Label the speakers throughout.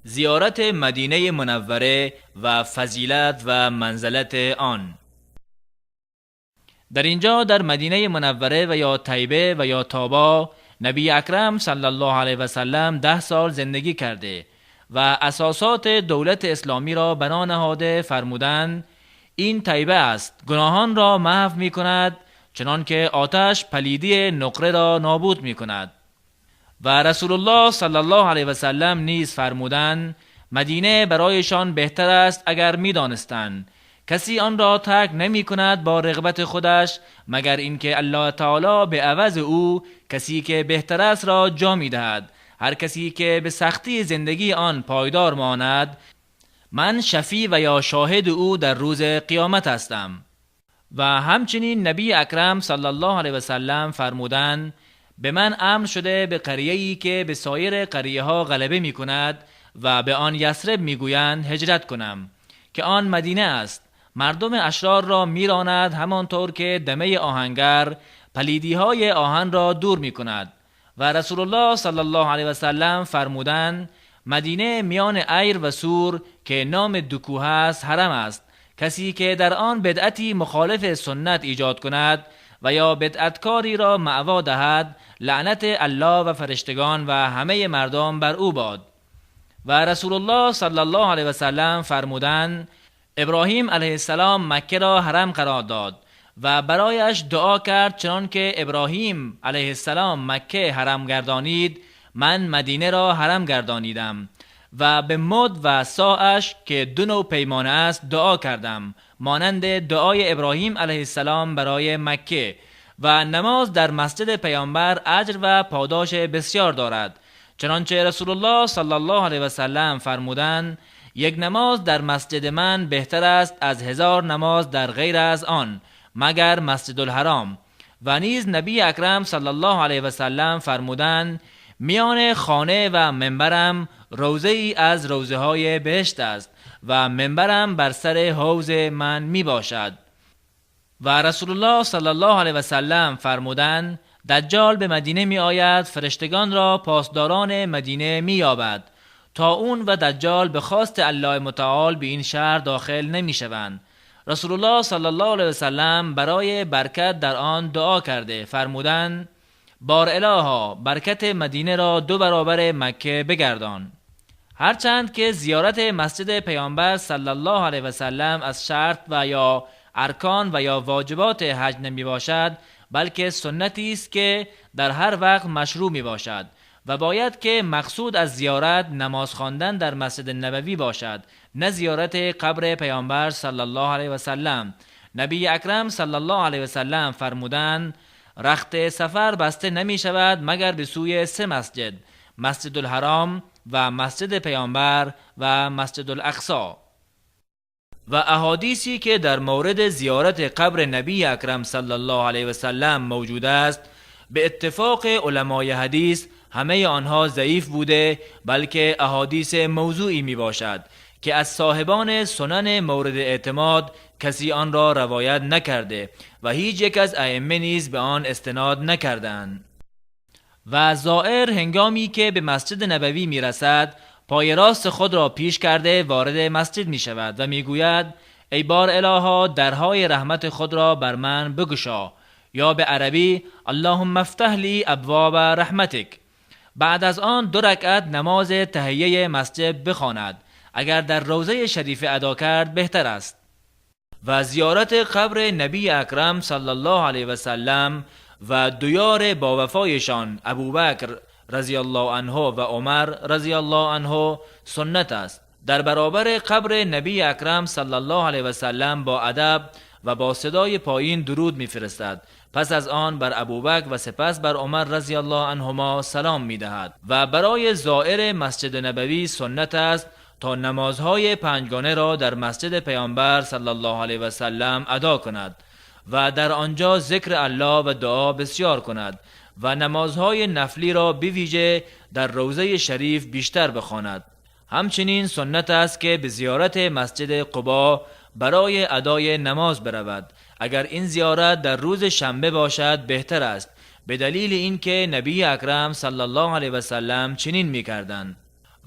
Speaker 1: زیارت مدینه منوره و فضیلت و منزلت آن. در اینجا در مدینه منوره و یا طیبه و یا طابا نبی اکرم صلی الله علیه و سلم 10 سال زندگی کرده و اساسات دولت اسلامی را بنا نهاده. فرمودند: این طیبه است، گناهان را محو می کند، چنان که آتش پلیدی نقره را نابود می کند. و رسول الله صلی الله علیه و سلم نیز فرمودند: مدینه برایشان بهتر است اگر می دانستند. کسی آن را ترک نمی کند با رغبت خودش، مگر اینکه الله تعالی به عوض او کسی که بهتر است را جا می دهد. هر کسی که به سختی زندگی آن پایدار ماند، من شفیع و یا شاهد او در روز قیامت هستم. و همچنین نبی اکرم صلی الله علیه و سلم فرمودند: به من امر شده به قریه‌ای که به سایر قریه ها غلبه می کند و به آن یثرب می گویند هجرت کنم که آن مدینه است. مردم اشرار را میراند، همانطور که دمه آهنگر پلیدی های آهن را دور می کند. و رسول الله صلی الله علیه و سلم فرمودند: مدینه میان عیر و ثور که نام دو کوه است حرم است. کسی که در آن بدعتی مخالف سنت ایجاد کند و یا بدعتکاری را مأوا دهد، لعنت الله و فرشتگان و همه مردم بر او باد. و رسول الله صلی الله علیه و سلم فرمودند: ابراهیم علیه السلام مکه را حرم قرار داد و برایش دعا کرد، چنان که ابراهیم علیه السلام مکه حرم گردانید، من مدینه را حرم گردانیدم و به مد و صاعش که دو نوع پیمانه است دعا کردم، مانند دعای ابراهیم علیه السلام برای مکه. و نماز در مسجد پیامبر اجر و پاداش بسیار دارد، چنانچه رسول الله صلی الله علیه و سلم فرمودند: یک نماز در مسجد من بهتر است از 1000 نماز در غیر از آن، مگر مسجد الحرام. و نیز نبی اکرم صلی الله علیه و سلم فرمودند: میان خانه و منبرم روضه ای از روضه های بهشت است و منبرم بر سر حوض من می باشد. و رسول الله صلی الله علیه و سلم فرمودند: دجال به مدینه می آید، فرشتگان را پاسداران مدینه می یابد. طاعون و دجال به خواست الله متعال به این شهر داخل نمی شوند. رسول الله صلی الله علیه و سلم برای برکت در آن دعا کرده فرمودند: بار الها، برکت مدینه را 2 برابر مکه بگردان. هرچند که زیارت مسجد پیامبر صلی الله علیه و سلم از شرط و یا ارکان و یا واجبات حج نمی باشد، بلکه سنتی است که در هر وقت مشروع می باشد و باید که مقصود از زیارت نماز خواندن در مسجد نبوی باشد، نه زیارت قبر پیامبر صلی الله علیه و سلم. نبی اکرم صلی الله علیه و سلم فرمودند: رخت سفر بسته نمی شود مگر به سوی 3 مسجد، مسجد الحرام و مسجد پیامبر و مسجد الاقصی. و احادیثی که در مورد زیارت قبر نبی اکرم صلی الله علیه و سلم موجود است، به اتفاق علمای حدیث همه آنها ضعیف بوده، بلکه احادیث موضوعی می باشد که از صاحبان سنن مورد اعتماد کسی آن را روایت نکرده و هیچ یک از ائمه نیز به آن استناد نکردند. و زائر هنگامی که به مسجد نبوی می رسد، پای راست خود را پیش کرده وارد مسجد می شود و می گوید: ای بار الها، درهای رحمت خود را بر من بگشا، یا به عربی اللهم افتح لی ابواب رحمتک. بعد از آن 2 رکعت نماز تحیه مسجد بخواند. اگر در روضه شریف ادا کرد بهتر است. و زیارت قبر نبی اکرم صلی الله علیه و سلم و دو یار با وفایشان ابوبکر رضی الله عنه و عمر رضی الله عنه سنت است. در برابر قبر نبی اکرم صلی الله علیه و سلم با ادب و با صدای پایین درود می‌فرستد. پس از آن بر ابوبکر و سپس بر عمر رضی الله عنهما سلام می‌دهد. و برای زائر مسجد نبوی سنت است تا نمازهای پنجگانه را در مسجد پیامبر صلی الله علیه و سلم ادا کند و در آنجا ذکر الله و دعا بسیار کند و نمازهای نفلی را به ویژه در روضه شریف بیشتر بخواند. همچنین سنت است که به زیارت مسجد قبا برای ادای نماز برود. اگر این زیارت در روز شنبه باشد بهتر است، به دلیل اینکه نبی اکرم صلی الله علیه و سلم چنین می‌کردند.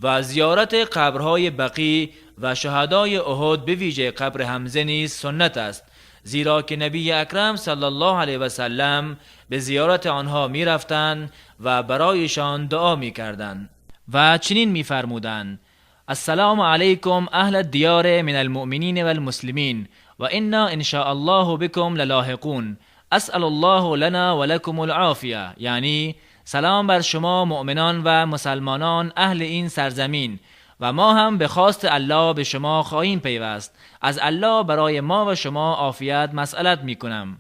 Speaker 1: و زیارت قبرهای بقیع و شهدای احد به ویژه قبر حمزه نیز سنت است، زیرا که نبی اکرم صلی الله علیه و سلم به زیارت آنها می رفتند و برایشان دعا می کردند و چنین می فرمودند: السلام علیکم اهل الدیار من المؤمنین والمسلمین و انا ان شاء الله بكم للاحقون اسأل الله لنا ولكم العافیه. یعنی سلام بر شما مؤمنان و مسلمانان اهل این سرزمین و ما هم به خواست الله به شما خواهیم پیوست. از الله برای ما و شما عافیت مسئلت می کنم.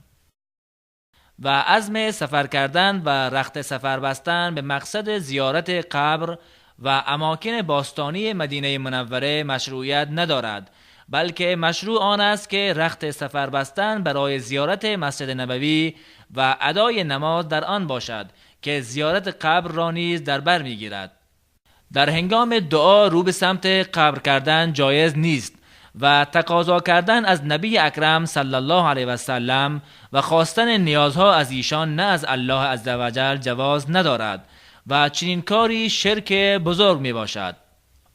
Speaker 1: و عزم سفر کردن و رخت سفر بستن به مقصد زیارت قبر و اماکن باستانی مدینه منوره مشروعیت ندارد، بلکه مشروع آن است که رخت سفر بستن برای زیارت مسجد نبوی و ادای نماز در آن باشد که زیارت قبر را نیز در بر میگیرد. در هنگام دعا رو به سمت قبر کردن جایز نیست و تقاضا کردن از نبی اکرم صلی الله علیه و سلم و خواستن نیازها از ایشان نه از الله عزوجل جواز ندارد و چنین کاری شرک بزرگ می باشد.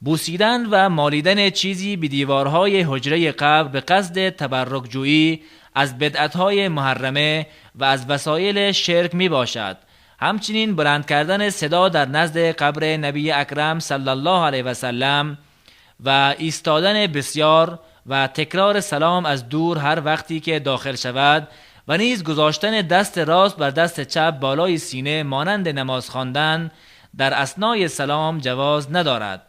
Speaker 1: بوسیدن و مالیدن چیزی به دیوارهای حجره قبر به قصد تبرک جویی از بدعتهای محرمه و از وسایل شرک می باشد. همچنین بلند کردن صدا در نزد قبر نبی اکرم صلی الله علیه و سلم و ایستادن بسیار و تکرار سلام از دور هر وقتی که داخل شود و نیز گذاشتن دست راست بر دست چپ بالای سینه مانند نماز خواندن در اثنای سلام جواز ندارد.